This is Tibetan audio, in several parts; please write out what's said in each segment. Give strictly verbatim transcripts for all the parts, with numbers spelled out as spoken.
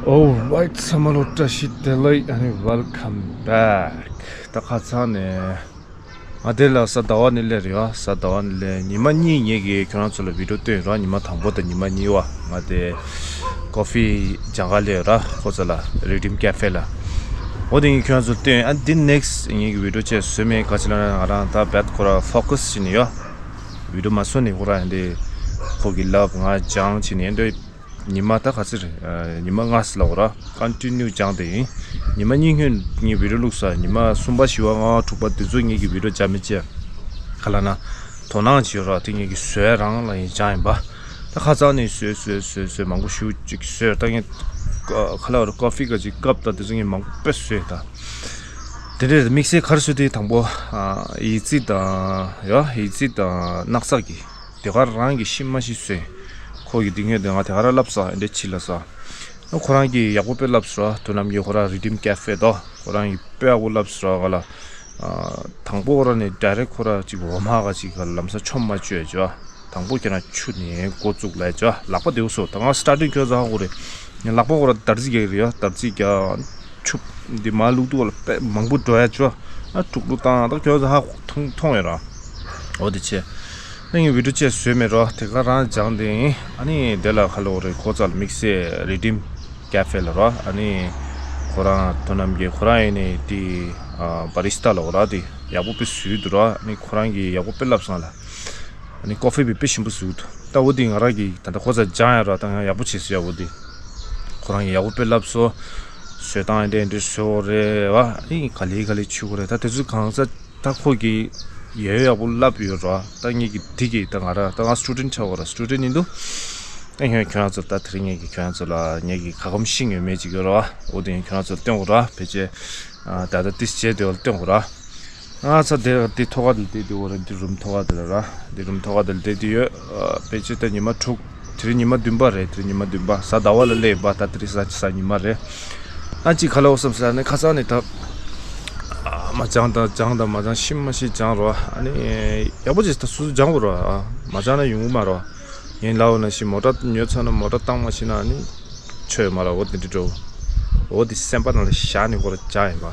Alright, ཚང་མ་ལ་བཀྲ་ཤིས་བདེ་ལེགས། ཨ་ནི་welcome back. ད་ཁ་སང་ནས་ང་དེ་ལ་གཟའ་ཟླ་བ་ནས་སླེབས་རེད་བ། གཟའ་ཟླ་བ་ནས་སླེབས། ཉི་མ་གཉིས་ངེད་ཀྱིས་ཁྱོད་རང་ཚོ་ལ་video་སྟོན་ར། ཉི་མ་དང་པོ་དང་ཉི་མ་གཉིས་པ་ང་དེ་coffee་སྦྱང་ག་སླེབས་ར། ཁོ་ཚོ་ལ་Redeem Cafe་ལ། འོ་དེ་ངས་ཁྱོད་རང་ཚོ་ལ་སྟོན། ཨ་འདི་next་ངེད་ཀྱི་video་བཅས་བཟོས་མེད། ག་ཅི་ལབ་ན་ང་རང་ད་རྦད་ཁོ་ར་focus་བྱས་ནས་ཡོད། video་མ་བཟོས་ནས་ཁོ་ར་ཡིན་དེ་ཁོ་གི་ལབ་ང་སྦྱང་བྱས་ནས་ཡིན་དེ། ཉི་མ་ད་ག་ཚོད་རེད། ཨ་ཉི་མ་ལྔ་ཙམ་ལ་འོ་ར་continue་སྦྱངས་བསྡད་ཡིན། ཉི་མ་གཉིས་སྔོན་ངས་video་བླུགས་ས། ཉི་མ་གསུམ་པ་བཞི་པ་ལྔ་པ་དྲུག་པ་འདི་ཚོ་ངེད་ཀྱི་video་སྦྱང་མི་བྱེད། ག་ལབ་ན་དོ་སྣང་བྱེད་ར། དེ་ངེད་ཀྱི་བཟོས་རང་ལ་ཡིན་སྦྱངས་ཡིན་པ། ད་ཁ་སང་ནས་བཟོས་བཟོས་བཟོས་བཟོས་མང་པོ་ཞེ་ཅིག་བཟོས། ད་ངས་ག་ལབ་ར་coffee་ག་ཅིག་cup་ད་དེ་ཚོ་ངས་མང་པོ་དཔེ་བཟོས་ད། དེ་འདྲའི་དམིགས་བསལ་ག་རེ་བཟོས་དེ་དང་པོ་ཨ་ཡིག་རྩིས་དང་ཡ་ཡིག་རྩིས་དང་སྣག་ཚ་གི་དེ་ག་རང་གིས་ཤེས་མ་ཤེས་བཟོས། ཁོ་གིས་འདི་སྔོན་དེ་ང་དེ་ག་ར་བསླབས་ས་ཨེ་འདྲ་བྱེད་ལབ་ས། ཨ་ཁོ་རང་གིས་ཡག་པོ་དཔེ་བསླབས་སོང་། དོ་ནམ་གྱིས་ཁོ་རང་Redeem Cafe་དོ་ཁོ་རང་གིས་དཔེ་ཡག་པོ་བསླབས་སོང་ག་ལ། ཨ་དང་པོ་ཁོ་རང་ནས་direct་ཁོ་རང་ཅིག་འོ་མ་ག་ཅིག་ག་ལམ་སང་མཆོད་མ་བཅུག་ཡ་ཅོ། དང་པོ་ཁྱེད་རང་ཆུ་ནས་འགོ་བཙུགས་ལབ་ཅོ། ལག་པ་བདེ་པོ་བཟོ། ད་ང་starting་ཁྱོད་ཚོ་ཧ་གོ་རེད། ངས་ལག་པ་ཁོ་རང་དར་རྩི་རྒྱག་གི་རེད་ཡ། དར་རྩི་རྒྱག་ཆུ་འདི་མར་བླུགས་དུས་ལ་དཔེ་མང་པོ་འགྲོ་ཡ་ཅོ། ཨ་དཀྲུག་དཀྲུག་བཏང་། ད་ཁྱོད་ཚོ་ཧ་མཐོང་མཐོང་ཡོད་ར། འོ་དེ་བྱས། ཨ་ངས་video་བཅས་བཟོས་མེད་རོ། དེ་ག་རང་སྦྱངས་དེ་ཡིན། ཨ་ནི་དེ་ལ་ཁ་ལོ་རེ་ཁོ་ཚ་ལ་དམིགས་བསལ་Redeem Cafe་ལ་རོ། ཨ་ནི་ཁོ་རང་དོ་ནམ་གྱི་ཁོ་རང་ཡིན་ནི་དེ་ཨ་barista་ལ་འོ་ར། དེ་ཡག་པོ་དཔེ་བཟོས་འདུག་རོ། ཨ་ནི་ཁོ་རང་གིས་ཡག་པོ་དཔེ་བསླབས་སོང་ལ། ཨ་ནི་coffee་བི་དཔེ་ཞིམ་པོ་བཟོས་འདུག་ད་འོ་དེ་ང་རང་གིས་ད་ལྟ་ཁོ་ཚ་སྦྱངས་ཡ་རོ། ད་ཡང་ཡག་པོ་བྱས་སོ་ཡ། འོ་དེ་ཁོ་རང་གིས་ཡག་པོ་དཔེ་བསླབས་སོང་། བཟོས་སྟངས་འདྲ་འདྲ་བཟོ་རེད་བ། ཨ་ནི་ག་ལེ་ག་ལེ་བྱེད་དགོས་རེད། ད་དེ་ཚོ་གང་ཚ། ད་ཁོ་གིས་ཡག་ཡག་པོ་བསླབས་ཡོད་ར། ད་ངེད་ཀྱི་དེ་གི་ད་ང་ར་ད་ང་student་ཆགས་པ་ར། student་ཡིན་དུས་ད་ཁྱོད་ཁྱོད་རང་ཚོ་ད་དེ་རིང་ངེད་ཀྱི་ཁྱོད་རང་ཚོ་ལ་ངེད་ཀྱི་ག་གོམ་ཤིང་ཡོད་མེད་ཅིག་ཡོད་ར། འོ་དེ་ངས་ཁྱོད་རང་ཚོ་སྟོན་དགོས་ར། ཕལ་ཆེར་ད་ལྟ་ཏིས་བྱས་དེ་བ་ལ་སྟོན་དགོས་ར། ང་ཚ་དེ་དེ་ཐོག་ཁ་དེ་དེ་དེ་འོ་ར། འདི་རུམ་ཐོག་ཁ་དེ་ལ་ར། འདི་རུམ་ཐོག་ཁ་དེ་ལ་དེ་དེ་ཡོད། ཕལ་ཆེར་ད་ཉི་མ་དྲུག་དེ་རིང་ཉི་མ་བདུན་པ་རེད། དེ་རིང་ཉི་མ་བདུན་པ། གཟའ་ཟླ་བ་ལ་སླེབས་པ། ད་དེ་རིང་གཟའ་གཟའ་ཉི་མ་རེད། ཨ་ཅིག་ཁ་ལོ་བསམ་ས་ནས་ཁ་སང་ནས་ད་ཨ་མ་སྦྱངས་དང་སྦྱངས་དང་མ་སྦྱངས་ཤེས་མ་ཤེས་སྦྱངས་རོ། ཨ་ནི་ཡག་པོ་ཅིག་ད་སོ་སོ་སྦྱངས་དགོས་རོ། ཨ་མ་སྦྱངས་ན་ཡོང་གི་མ་རོ། ངས་ལབ་པ་ནང་བཞིན་མོ་ཊ་ཉོས་ཚར་ན་མོ་ཊ་བཏང་མ་ཤེས་ན་ཨ་ནི་ཆོ་ཡོད་མ་རོ། འོ་དེ་འདྲ་འགྲོ། འོ་དེ་སེམས་པ་ནང་ལ་བཞག་ནས་ཁོ་ར་སྦྱངས་ཡིན་པ།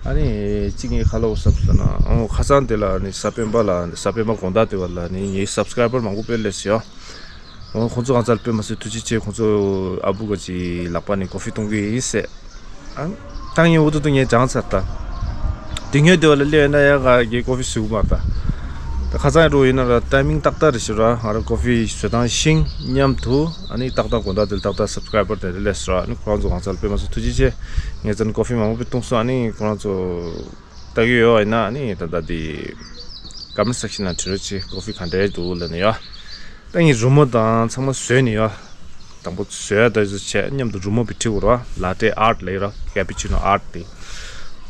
ཨ་ནི་ཅིག་ངས་ཁ་ལོ་བསམ་སོང་ན། ཨོ་ཁ་སང་དེ་ལ་ཨ་ནི་གཟའ་སྤེན་པ་ལ་གཟའ་སྤེན་པ་དགོང་དག་དེ་བ་ལ་ཨ་ནི་ངའི་subscriber་མང་པོ་དཔེ་སླེབས་སོང་། ཨོ་ཁོང་ཚོ་གང་ཚར་དཔེ་མ་སྲིད་ཐུགས་རྗེ་ཆེ། ཁོང་ཚོ་ཨ་བུ་ག་ཅིག་ལག་པ་ནས་coffee་གཏོང་གི་ཡིན་ཟེར། ཨ་ད་ངས་འུ་ཐུག་ཐུག་ངས་སྦྱངས་ཚར་ད། དེ་སྔོན་དེ་བ་ལ་སླེབས་ན་ཡ་ག་གི་coffee་བཟོ་གི་མ་རེད་ད། ད་ཁ་སང་ཡ་འགྲོ་ཡིན་ན་ར་timing་ཏག་ཏག་རེད་ཤི་ར། ང་ར་coffee་བཟོ་སྟངས་ཤེས་མཉམ་དུ་ཨ་ནི་ཏག་ཏག་དགོང་དག་དེ་ལ་ཏག་ཏག་subscriber་དེ་རེ་སླེབས་སོང་ར། ཨ་ནི་ཁོ་རང་ཚོ་གང་ཚར་དཔེ་མ་སྲིད་ཐུགས་རྗེ་ཆེ། ངས་ཙམ་coffee་མང་པོ་དཔེ་བཏུང་སོང་། ཨ་ནི་ཁོ་རང་ཚོ་ལྟ་གི་ཡོད་པ་ཡིན་ན་ཨ་ནི་ད་ལྟ་དེ་comment section་ལ་བྲིས་རོགས་བྱེད། coffee་ག་འདྲས་འདུག་ལབ་ནས་ཡ། ད་ངས་རི་མོ་དང་ཚང་མ་བཟོས་ནས་ཡ། དང་པོ་བཟོས་ཡ་ད་བཟོ་བྱས་མཉམ་དུ་རི་མོ་བི་བྲིས་དགོས་ར། latte art་ལབ་ཡ་ར། cappuccino art་དེ།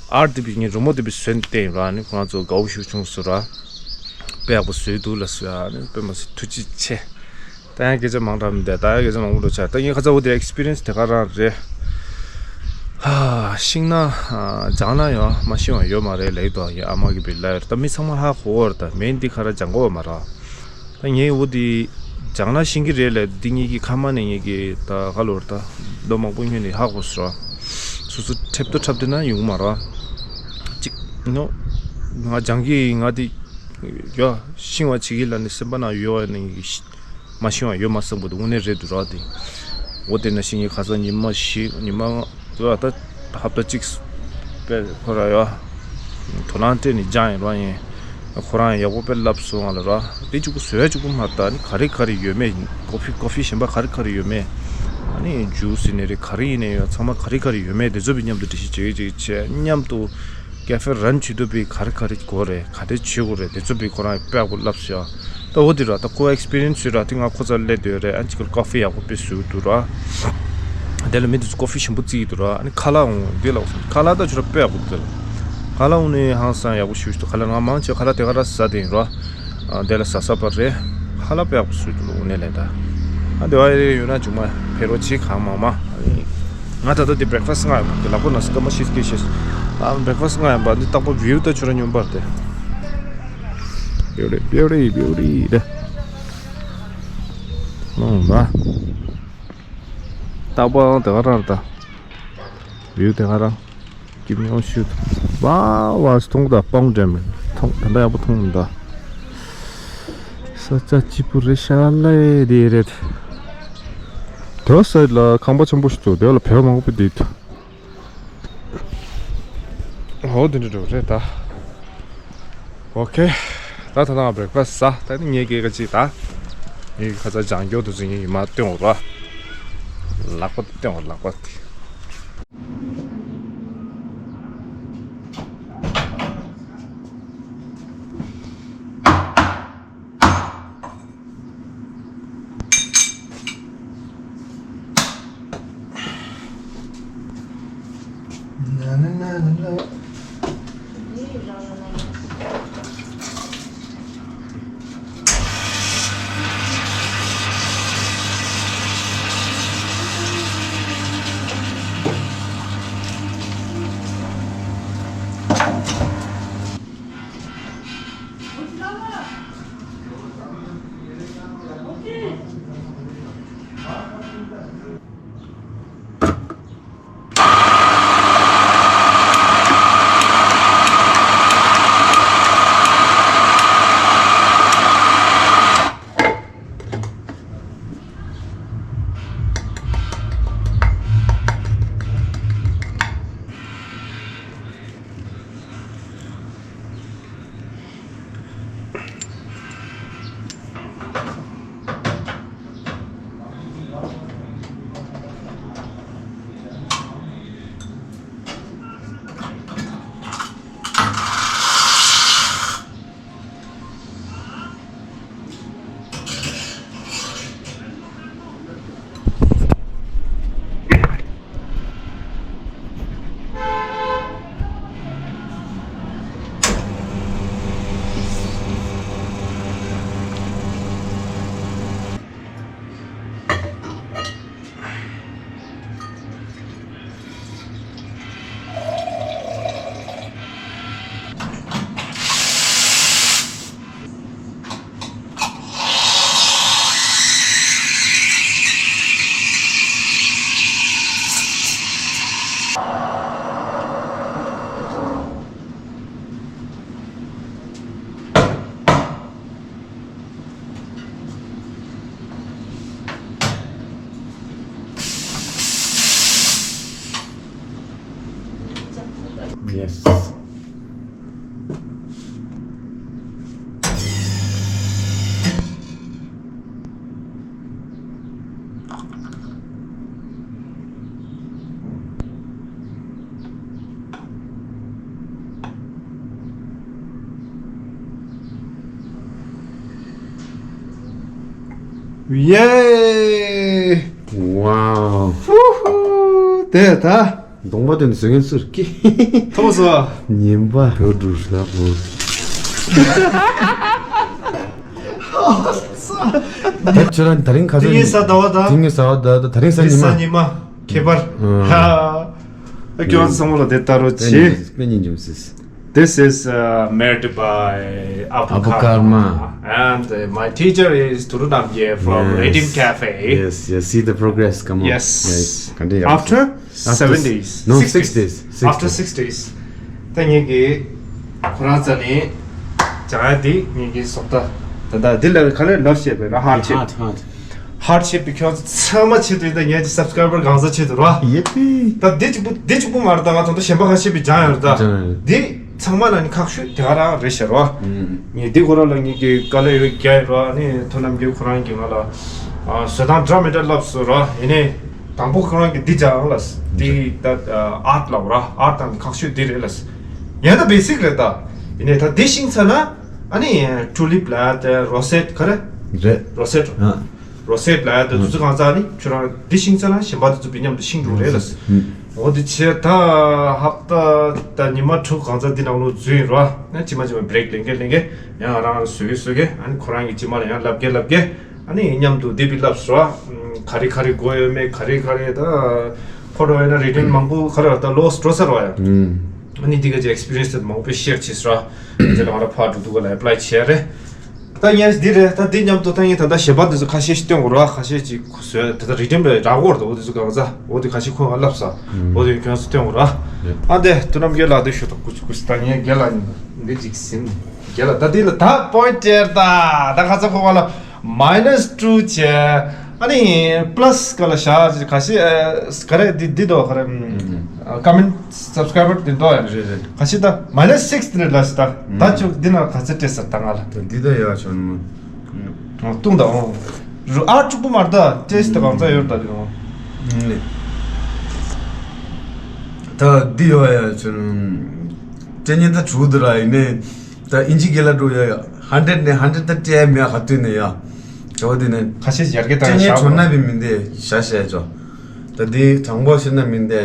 art་དེ་བི་ངས་རི་མོ་དེ་བི་བཟོས་ནས་བསྟན་ཡིན་ར། ཨ་ནི་ཁོ་རང་ཚོ་དགའ་པོ་ཞེ་པོ་བྱུང་སོང་ར། དཔེ་ཡག་པོ་བཟོས་འདུག་ལབ་སོང་ཡ། ཨ་ནི་དཔེ་མ་སྲིད་ཐུགས་རྗེ་ཆེ། ད་ཡང་སྐད་ཆ་མང་དྲགས་མི་འདུག་ད་ཡང་སྐད་ཆ་མང་པོ་འགྲོ་ཆགས། ད་ངས་ཁ་སང་འོ་དེ་experience་དེ་ག་རང་རེད། ཧ། ཤེས་ན་ཨ་སྦྱངས་ན་ཡང་མ་ཤེས་པ་ཡོད་མ་རེད་ལབ་ཀྱི་འདུག་ངའི་ཨ་མ་གིས་བི་ལབ་ཡོད་རེད། ད་མི་ཚང་མ་ཧ་གོ་བ་རེད། ད་མི་འདི་ག་ར་སྦྱང་དགོས་པ་མ་རེད། ད་ངས་འོ་དེ་སྦྱངས་ན་ཤེས་ཀྱི་རེད་ལབ། འདི་ངེད་ཀྱི་ཁ་མ་ནས་ངེད་ཀྱི་ད་ག་ལོར་ད་ལོ་མང་པོ་སྔོན་ནས་ཧ་གོ་སོང་ར། སོ་སོ་འཁྲབ་ཏུ་འཁྲབ་དེ་ན་ཡོང་མ་རེད། གཅིག་ནོ། ང་སྦྱང་གི་ང་དེ་ཡ་ཤེས་པ་བྱེད་ཀྱི་ལབ་ནས་སེམས་པ་ནང་ཡོད་པ་ནས་མ་ཤེས་པ་ཡོད་མ་བསམ་པ་དེ་དངོས་གནས་རེད་འདུག་ར། དེ་འོ་དེ་ནང་བཞིན་ངས་ཁ་སང་ཉི་མ་བཞི་ཉི་མ་ལྔ་དེ་ད་ཧབ་ཏ་གཅིག་པས་ཁོ་ར་ཡ་དོ་སྣང་སྤྲད་ནས་སྦྱངས་ཡིན་ར། ཡིན་ཁོ་རང་ཡག་པོ་དཔེ་བསླབས་སོང་ང་ལ་ར། དེ་གཅིག་པུ་བཟོ་ཡ་གཅིག་པུ་མ་རེད། ད་ནི་ག་རེ་ག་རེ་ཡོད་མེད། ཀོ་ཕི་ཀོ་ཕི་གཞན་པ་ག་རེ་ག་རེ་ཡོད་མེད། ཨ་ནི་ཇུས་ཡིན་ནའི་རེད། ག་རེ་ཡིན་ནའི་ཡོད། ཚང་མ་ག་རེ་ག་རེ་ཡོད་མེད་དེ་ཚོ་བི་མཉམ་དུ་འགྲེལ་བཤད་བྱེད་ཀྱི་ཅིག་བྱས། མཉམ་དུ་ཀེ་ཧྥེ་རན་བྱེད་དུས་བི་ག་རེ་ག་རེ་དགོས་རེད། ག་འདྲས་བྱེད་དགོས་རེད། དེ་ཚོ་བི་ཁོ་རང་དཔེ་ཡག་པོ་བསླབས་ཤག་ད་འོ་དེ་ར་ད་ཁོ་ཨེགས་པི་རི་ཡན་སི་ཡོད་ར། དེ་ང་ཁོ་རྩ་སླེབས་བསྡད་ཡོད་རེད། ཨ་ཅིག་ཀོ་ཕི་ཡག་པོ་དཔེ་བཟོས་འདུག་ར། དེ་ལ་མི་དེ་ཚོ་ཀོ་ཕི་ཞིམ་པོ་བརྩི་གི་འདུག་ར། ཨ་ནི་ཁ་ལག་འོང་དེ་ལ་འོང་ཁ་ལག་ད་ཁྱོད་ར་དཔེ་ཡག་པོ་འདུག་ཁ་ལག་འོང་ནི་ཧང་སང་ཡག་པོ་ཞུ་ཞུ་འདུག་ཁ་ལག་ང་མང་ཆེ་ཁ་ལག་དེ་ག་ར་ཟ་དེ་ཡིན་ར། ཨ་དེ་ལ་ཟ་ས་པ་རེད། ཧ་ལ་དཔེ་ཡག་པོ་བཟོས་འདུག་ལོ། དངོས་གནས་ལས་ད། ཨ་དེ་བ་ཡོད་ན་ཅུང་མ་ཕེ་རོ་ཆེ་གང་མང་མ། ང་ད་ལྟ་དེ་བྷེ་རེག་ཕ་སི་ང་ཡོད་པ་དེ་ལག་པ་ན་སྐར་མ་ཤེས་སྐད་ཤེས། ཨ་བྷེ་རེག་ཕ་སི་ང་ཡོད་པ་འདི་རྟག་པར་བིའུ་ད་ཁྱོད་ར་སྙོམས་པར་དེ། བིའུ་ཊི་བིའུ་ཊི་བིའུ་ཊི་དེ། ལོང་བ། རྟག་པར་དེ་ག་རང་ད། བིའུ་དེ་ག་རང་། སྐྱིད་མྱོང་ཤུད། ཝའོ་ཝའོ་མཐོང་གི་ད་སྤང་འདྲ་མིན་མཐོང་ད་ལྟ་ཡག་པོ་མཐོང་མི་འདུག་ས་ཆ་སྐྱིད་པོ་རེད་ཤག་ལེ་དེ་རེད། དེ་བ་སའིད་ལ་ཁང་པ་ཆེན་པོ་ཞིག་འདུག་དེ་བ་ལ་བོད་མང་པོ་བསྡད་འདུག་ཨོ་དེ་འདྲ་འགྲོ་རེད་ད། ཨོ་ཁེ། ད་ད་ལྟ་ང་བྷི་རེག་ཕ་སི་ད་ནི་ངས་སྐད་ཀ་ཅིག་ད། ངས་ཁ་ཚ་ལྗང་སྐྱོ་དུ་ཚོད་ངས་ཡི་མ་སྟོན་འོ་ར། ལག་པ་སྟོན་འོ་ལག་པ་དེ། Yes. ཡེ། ཝའོ། ཧུ་ཧུ། དེ་ད། གདོང་པ་དེ་ནི་བཟོད་མཁན་སུ་རེད་ཀི། ཐོག་སོ། ཉན་པ། བོད་འགྲོ་ཤག་བོ། ད་ཁྱོད་རང་དེ་རིང་ཁ་སང་དེ་ཡིན་ས་ཟླ་བ་ད། དེ་ཡིན་ས་ཟླ་བ་ད་དེ་རིང་ས་ཉི་མ། ས་ཉི་མ། ཁྱད་པར། ཨ། ཧ། ཨ་ཁྱོད་ཚང་མ་ལ་དེ་ལྟ་རོགས་བྱེད། དཔེ་ཉིན་འཇོམས་སྲིད། This is uh, made by Abu Abu Karma. Karma. And uh, my teacher is Turu Namgye from Yes. Redim Cafe. Yes, yes. See the progress. Come on. Yes. Right. Continue. After After seven s- days. No, six six days. Days. Six After days. Six days. ད་ངེད་ཀྱི་ཁོ་རང་རྩ་ནས་ཇ་འདི་ངེད་ཀྱི་སོག་ད་ད་ད་འདི་ལ་ག་ལེར་ལབ་བཤད་པའི་ར་ཧར་ཆེ། Hard, hard. ཧར་ཆེ་བི་ཁྱོད་ཚང་མ་ཆེད་དུ་ད་ངེད་ཀྱི་སབ་སི་ཀ་རའི་བར་གང་ས་ཆེད་དུ་ར། ཡེ་པི། ད་འདི་གཅིག་པུ་འདི་གཅིག་པུ་མ་རེད། ད་ང་ཚོ་ད་གཞན་པ་ཁ་ཤས་པའི་ཇ་ཡང་རེད་ད། ཇ་ཡང་རེད། འདི་ཚང་མ་ལ་ནི་ཁག་ཤོས་དེ་ག་རང་རེད་ཤག་ར། ངས་འདི་ཁོ་རང་ལ་ངེད་ཀྱི་དཀའ་ལས་ཡོད་རྒྱ་ཡོད་ར། ནི་ཐོ་རྣམ་རྒྱལ་ཁོ་རང་གིས་ང་ལ་བཟོ་སྟངས་འདྲ་མི་འདྲ་ལབ་སོང་ར། ཡིན་ནའི། དང་པོ་ཁོ་རང་གིས་འདི་སྦྱངས་ལ། འདི་ད་ཨར་ཊི་ལབ་ར། ཨར་ཊི་དང་འདི་ཁག་ཤོས་འདི་རེད་ལ། ཡང་ད་བེ་སིག་རེད་ད། ཡིན་ནའི་ད་འདི་ཤེས་ཚར་ན། ཨ་ནི་ཊུ་ལིབ་ལ་ད་རོ་སེཊ་ག་རེ། རེད། རོ་སེཊ། ཨ། རོ་སེཊ་ལ་ད་དུ་ཚོ་གང་ཚ་ནི་ཁྱོད་རང་འདི་ཤེས་ཚར་ན་གཞན་པ་དུ་ཚོ་བི་མཉམ་དུ་ཤེས་འགྲོ་རེད་ལ། ཨ། འོ་འདི་བྱས་ད་ཧབ་ཏ་ད་ཉི་མ་དྲུག་གང་ཚ་འདི་ནང་ལོགས་འཛུལ་ཡིན་ར། ཨ་ཅི་མ་ཅི་མ་བྷི་རེག་ལེན་གེ་ལེན་གེ་ཡང་རང་རང་བཟོ་གེ་བཟོ་གེ། ཨ་ནི་ཁོ་རང་གི་ཅི་མ་ལ་ཡང་ལབ་གེ་ལབ་གེ། ཨ་ནི་མཉམ་དུ་དེ་བི་ལབ་སོ། ག་རེ་ག་རེ་དགོས་ཡོད་མེད། ག་རེ་ག་རེ་ད་ཕོ་ཊོ་ཡོད་ན་རི་ཊན་མང་པོ་ག་རེ་ད་ལོས་འགྲོ་ས་རེད་བ་ཡ། ཨ་ནི་འདི་ག་ཅིག་ཨེག་སི་པི་རི་ཡན་སི་དེ་མང་པོ་ཤེར་བྱས་སོ། དེ་ལ་ང་ར་ཕར་འགྲོ་དུས་ག་ལ་ཨེ་པ་ལའི་བྱས་རེད། ད་ངས་འདི་རེད། ད་འདི་མཉམ་དུ་ད་ངས་ད་ལྟ་གཞན་པ་འདི་ཚོ་ཁ་ཤས་ཤིག་སྟོན་དགོས་ར། ཁ་ཤས་ཅིག་ཁོ་བཟོས་ད་ལྟ་རིགས་ལྡན་པའི་རག་གོ་ར། ད་འོ་འདི་ཚོ་གང་ཟག་འོ་འདི་ཁ་ཤས་ཁོ་ང་ལབ་ས། འོ་འདི་ཁྱོད་ཚོ་སྟོན་དགོས་ར། ཨ་འདི་དུ་རྣམ་རྒྱལ་ལགས་འདི་ཞུ་ད་ཀུ་ཅི་ཀུ་ཅི། ད་ངས་རྒན་ལགས་འདི་ཅིག་ཟིན། རྒན་ལགས་ད་འདི་ལ་ད་པོ་ཡིན་ཊི་སྟེར་ད། ད་ཁ་ཚ་ཁོ་ང་ལ་མའི་ནས་ཊུ་བྱས། ཨ་ནི་པ་ལས་ག་ལ་བཞག་ཅིག་ཁ་ཤས་ཨ་ཁ་རེ་འདི་འདི་དོ་ཁ་རེ་ཨ་ཀོ་མེན་ཊི་སབ་སི་ཀ་རའི་བར་འདི་དོ་ཡ། རེད་རེད། ཁ་ཤས་ད་མའི་ནས་སིག་སི་འདི་ལ་ཞིག་ད། ད་ཅུ་འདི་ན་ག་ཚོད་སྤྲད་ས་ད་ང་ལ། ད་འདི་ད་ཡ་ཆོན་མོ། ཨ་ཏུང་ད་འོང་། རུ་ཨ་ཅུ་པོ་མར་ད་ཊེ་སི་ཊི་གང་ཚ་ཡོད་ད་འདི་འོང་། ད་འདི་ཡོ་ཡ་ཆོན་མོ། ཊེ་ནི་ད་ཆུ་འདི་ར་ཡིན་ནས། ད་ཨིན་ཇི་གི་ལ་འགྲོ་ཡ་ཡ། ཧན་ཌེ་ཌི་ནས་ཧན་ཌེ་ཌི་ད་སྤྲད་མེད་ག་དུས་ནས་ཡ། ཇོ་དེ་ནས་ཁ་ཤས་ཡར་གྱི་ད་ཊེ་ནི་ཡ་ཆོ་ན་བི་མིན་དེ་ཤ་ཤ་ཇོ། ད་དེ་དང་པོ་ཤི་ན་མིན་དེ་